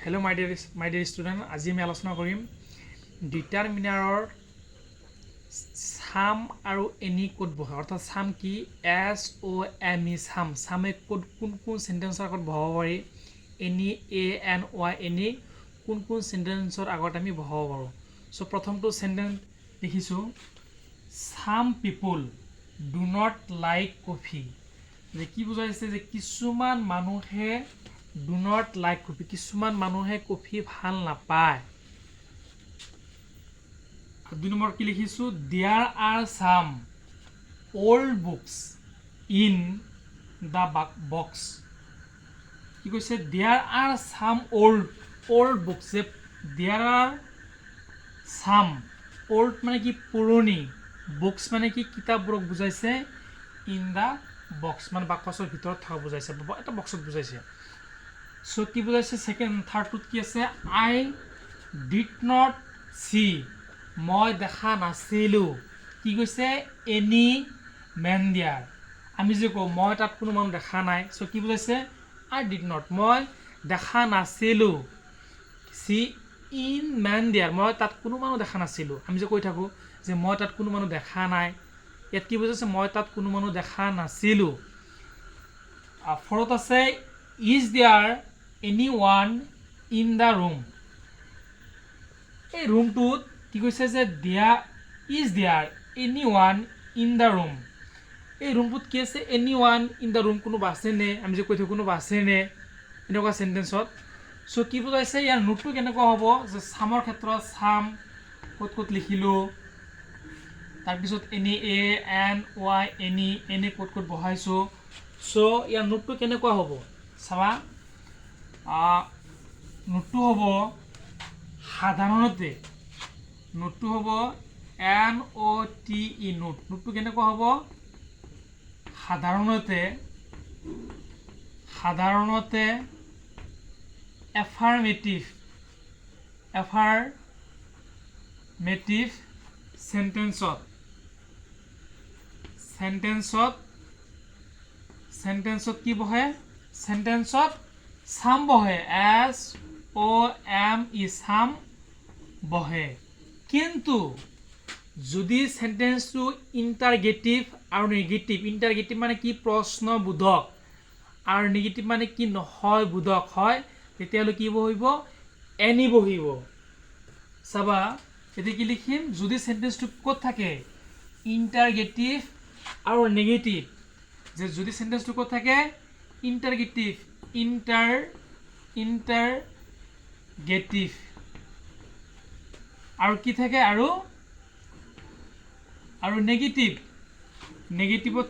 Hello my dear student, আজি আমি আলোচনা কৰিম ডিটাৰমিনাৰৰ চাম আৰু এনি ক'ত বহে। অৰ্থাৎ চাম কি? SOME, চাম। চামে ক'ত, কোন কোন চেণ্টেন্সৰ আগত বহাব পাৰি? এনি, ANY, any কোন কোন চেণ্টেন্সৰ আগত আমি বহাব পাৰোঁ? চ' প্ৰথমটো চেণ্টেন্স দেখিছোঁ, "Some people do not like coffee." যে কি বুজাইছে যে কিছুমান মানুহে do not like coffee, কিছুমান মানুহে কফি ভাল নাপায়। আৰু 2 নম্বৰ কি লিখিছোঁ? "There are some old books in the box." কি কৈছে? There are some old books, যে there are চাম, অল্ড মানে কি? পুৰণি, বুকছ মানে কি? কিতাপবোৰক বুজাইছে, ইন the box মানে বাকচৰ ভিতৰত থকা বুজাইছে বা এটা বক্সত বুজাইছে। চ' কি বুজাইছে? ছেকেণ্ড, থাৰ্ডটোত কি আছে? I did not see, মই দেখা নাছিলোঁ। কি কৈছে? Any men there. আমি যে কওঁ, মই তাত কোনো মানুহ দেখা নাই। চ' কি বুজাইছে? আই did not, মই দেখা নাছিলোঁ, চি এনি মেন there, মই তাত কোনো মানুহ দেখা নাছিলোঁ। আমি যে কৈ থাকোঁ যে মই তাত কোনো মানুহ দেখা নাই। ইয়াত কি বুজাইছে? মই তাত কোনো মানুহ দেখা নাছিলোঁ। ফ'ৰত আছে, "Is there any one in the room?" এই ৰুমটোত কি কৈছে যে there is there any one in the room? এই ৰুমটোত কি আছে? Any one in the room, কোনোবা আছেনে? আমি যে কৈ থাকোঁ, কোনোবা আছেনে, এনেকুৱা চেণ্টেন্সত। চ' কি বুজাইছে? ইয়াৰ নোটটো কেনেকুৱা হ'ব যে চামৰ ক্ষেত্ৰত চাম ক'ত ক'ত লিখিলোঁ, তাৰপিছত এনি, ANY, any, any ক'ত ক'ত বহাইছোঁ। চ' ইয়াৰ নোটটো কেনেকুৱা হ'ব চাবা। নোটটো হ'ব, সাধাৰণতে নোটটো হ'ব NOTE, note. নোটটো কেনেকুৱা হ'ব? সাধাৰণতে এফাৰ্মেটিভ চেণ্টেন্সত কি বহে? চেণ্টেন্সত চাম বহে, SOME, চাম বহে। কিন্তু যদি চেণ্টেন্সটো ইণ্টাৰগেটিভ আৰু নিগেটিভ, ইণ্টাৰগেটিভ মানে কি? প্ৰশ্নবোধক, আৰু নিগেটিভ মানে কি? নহয় বোধক হয়, তেতিয়াহ'লে কি বহিব? এনি বহিব। চাবা, এতিয়া কি লিখিম? যদি চেণ্টেন্সটো ক'ত থাকে? ইণ্টাৰগেটিভ আৰু নিগেটিভ, যে যদি চেণ্টেন্সটো ক'ত থাকে? ইণ্টাৰগেটিভ, ইণ্টাৰগেটিভ আৰু কি থাকে? আৰু নেগেটিভ, নেগেটিভত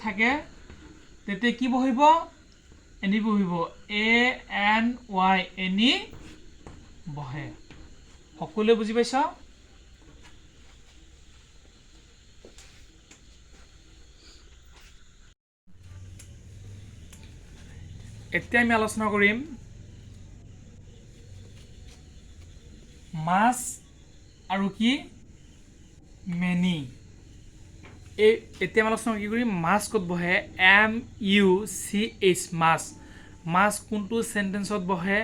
থাকে, তেতিয়া কি বহিব? এনি বহিব, ANY, any বহে। সকলোৱে বুজি পাইছ? এতিয়া আমি আলোচনা কৰিম মাচ আৰু কি? মেনি। এই এতিয়া আমি আলোচনা কি কৰিম? মাচ ক'ত বহে? MUCH, much. মাচ কোনটো চেণ্টেন্সত বহে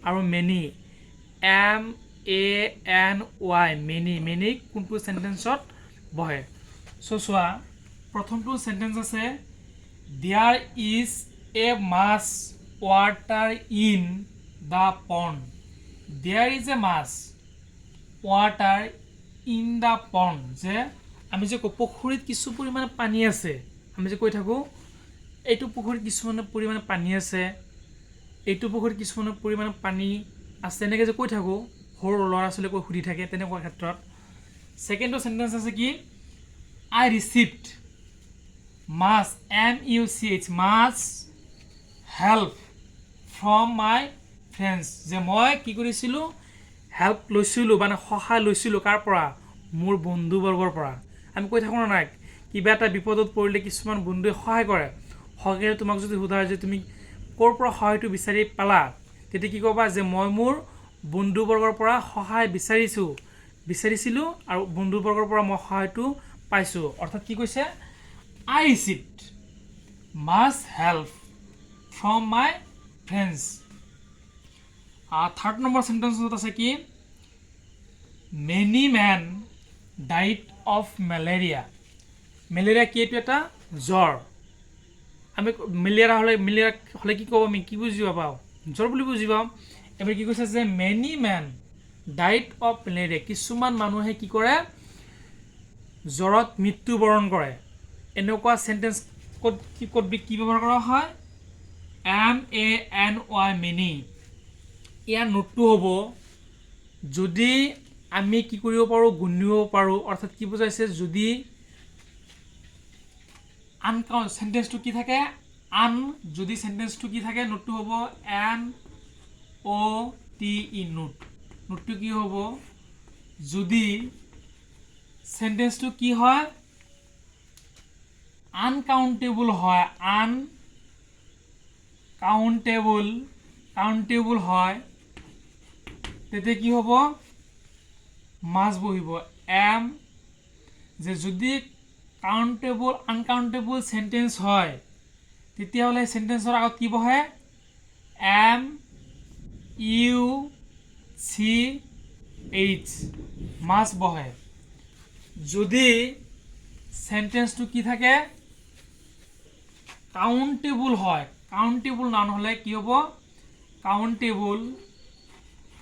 আৰু মেনি, MANY, many, many কোনটো চেণ্টেন্সত বহে? চ' চোৱা, প্ৰথমটো চেণ্টেন্স আছে, "There is a much water in the pond." There is a much water in the pond, যে আমি যে কওঁ পুখুৰীত কিছু পৰিমাণে পানী আছে। আমি যে কৈ থাকোঁ, এইটো পুখুৰীত কিছুমান পৰিমাণে পানী আছে, এইটো পুখুৰীত কিছুমান পৰিমাণে পানী আছে, এনেকৈ যে কৈ থাকোঁ, সৰু ল'ৰা ছোৱালীয়ে কৈ সুধি থাকে, তেনেকুৱা ক্ষেত্ৰত। ছেকেণ্ডটো চেণ্টেঞ্চ আছে কি? "I received much, MUCH, much help from my friends." যে মই কি কৰিছিলোঁ? হেল্প লৈছিলোঁ, মানে সহায় লৈছিলোঁ। কাৰ পৰা? মোৰ বন্ধুবৰ্গৰ পৰা। আমি কৈ থাকোঁ নাই, কিবা এটা বিপদত পৰিলে কিছুমান বন্ধুৱে সহায় কৰে। সহায় কৰি তোমাক যদি সোধা যে তুমি ক'ৰ পৰা সহায়টো বিচাৰি পালা, তেতিয়া কি ক'বা যে মই মোৰ বন্ধুবৰ্গৰ পৰা সহায় বিচাৰিছিলোঁ আৰু বন্ধুবৰ্গৰ পৰা মই সহায়টো পাইছোঁ। অৰ্থাৎ কি কৈছে? I received much help from my friends. Third number চেণ্টেন্সত আছে কি? Many men died of malaria. Malaria কি? এইটো এটা জ্বৰ। আমি মেলেৰিয়া হ'লে কি ক'ব? আমি কি বুজি পাওঁ? জ্বৰ বুলি বুজি পাওঁ। এবাৰ কি কৈছে যে many men died of malaria, কিছুমান মানুহে কি কৰে? জ্বৰত মৃত্যুবৰণ কৰে। এনেকুৱা চেণ্টেন্স ক'ত কি ব্যৱহাৰ কৰা হয়? M A N Y, many. ইয়াৰ নোটটো হ'ব, যদি আমি কি কৰিব পাৰোঁ? গুণিব পাৰোঁ। অৰ্থাৎ কি বুজাইছে? যদি আনকাউণ্ট চেণ্টেন্সটো কি থাকে, যদি চেণ্টেন্সটো কি থাকে, নোটটো হ'ব N O T E, note. নোটটো কি হ'ব? যদি চেণ্টেন্সটো কি হয়, আনকাউণ্টেবল হয়, কাউণ্টেবল হয়, তেতিয়া কি হ'ব? মাচ বহিব। এম যে যদি কাউণ্টেবল আনকাউণ্টেবল চেণ্টেন্স হয়, তেতিয়াহ'লে চেণ্টেন্সৰ আগত কি বহে? M U C H, much বহে। যদি চেণ্টেন্সটো কি থাকে, কাউণ্টেবল হয়, কাউণ্টেবল নাউন হ'লে কি হ'ব?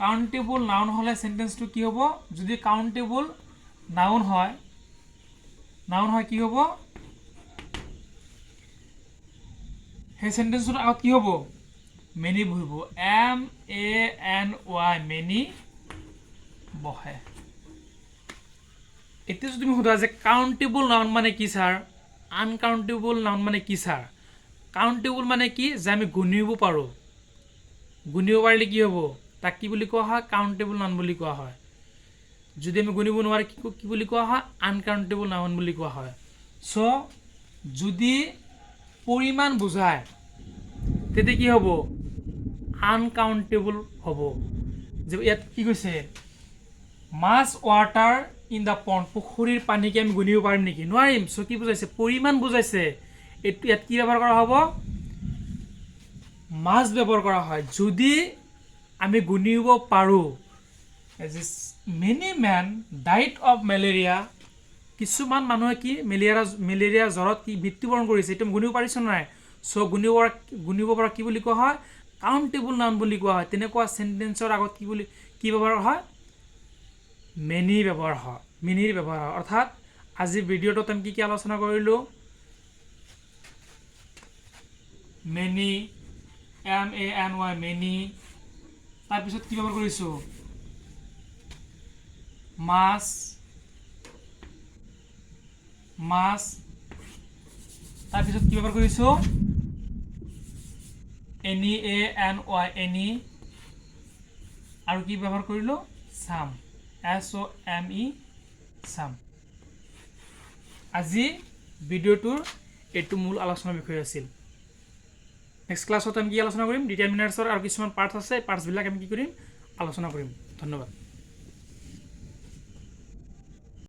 কাউণ্টেবল নাউন হ'লে চেণ্টেন্সটো কি হ'ব? যদি কাউণ্টেবল নাউন হয়, কি হ'ব? সেই চেণ্টেন্সটোৰ আগত কি হ'ব? মেনি বহিব। M A N Y, many বহে। এতিয়া যদি তুমি সোধা যে কাউণ্টেবল নাউন মানে কি ছাৰ, আনকাউণ্টেবল নাউন মানে কি ছাৰ? কাউণ্টেবল মানে কি? যে আমি গণিব পাৰোঁ। গণিব পাৰিলে কি হ'ব? তাক কি বুলি কোৱা হয়? কাউণ্টেবল নাউন বুলি কোৱা হয়। যদি আমি গণিব নোৱাৰোঁ, কি কি বুলি কোৱা হয়? আনকাউণ্টেবল নাউন বুলি কোৱা হয়। চ' যদি পৰিমাণ বুজায়, তেতিয়া কি হ'ব? আনকাউণ্টেবল হ'ব। যে ইয়াত কি কৈছে? Much water in the pond. পুখুৰীৰ পানীকে আমি গণিব পাৰিম নেকি? নোৱাৰিম। চ' কি বুজাইছে? পৰিমাণ বুজাইছে। এইটো ইয়াত কি ব্যৱহাৰ কৰা হ'ব? মাচ ব্যৱহাৰ কৰা হয় যদি আমি গণিব পাৰোঁ। Many men died of malaria, কিছুমান মানুহে কি মেলেৰিয়া জ্বৰত কি মৃত্যুবৰণ কৰিছে, এইটো আমি গণিব পাৰিছোঁ নাই? চ' গণিব পৰা কি বুলি কোৱা হয়? কাউণ্টেবল নাউন বুলি কোৱা হয়। তেনেকুৱা চেণ্টেন্সৰ আগত কি ব্যৱহাৰ হয়? মেনি ব্যৱহাৰ হয়, মেনিৰ ব্যৱহাৰ হয়। অৰ্থাৎ আজিৰ ভিডিঅ'টোত আমি কি কি আলোচনা কৰিলোঁ? Many, M A N Y, many. তাৰপিছত কি ব্যৱহাৰ কৰিছোঁ? মাচ, মাচ। তাৰপিছত কি ব্যৱহাৰ কৰিছোঁ? Any, A N Y, any. আৰু কি ব্যৱহাৰ কৰিলোঁ? Some, S O M E, some. আজি ভিডিঅ'টোৰ এইটো মূল আলোচনাৰ বিষয় আছিল। নেক্সট ক্লাছত আমি কি আলোচনা কৰিম? ডিটাৰমিনাৰ্ছৰ আৰু কিছুমান পাৰ্টছ আছে, পাৰ্টছবিলাক আমি কি কৰিম? আলোচনা কৰিম। ধন্যবাদ।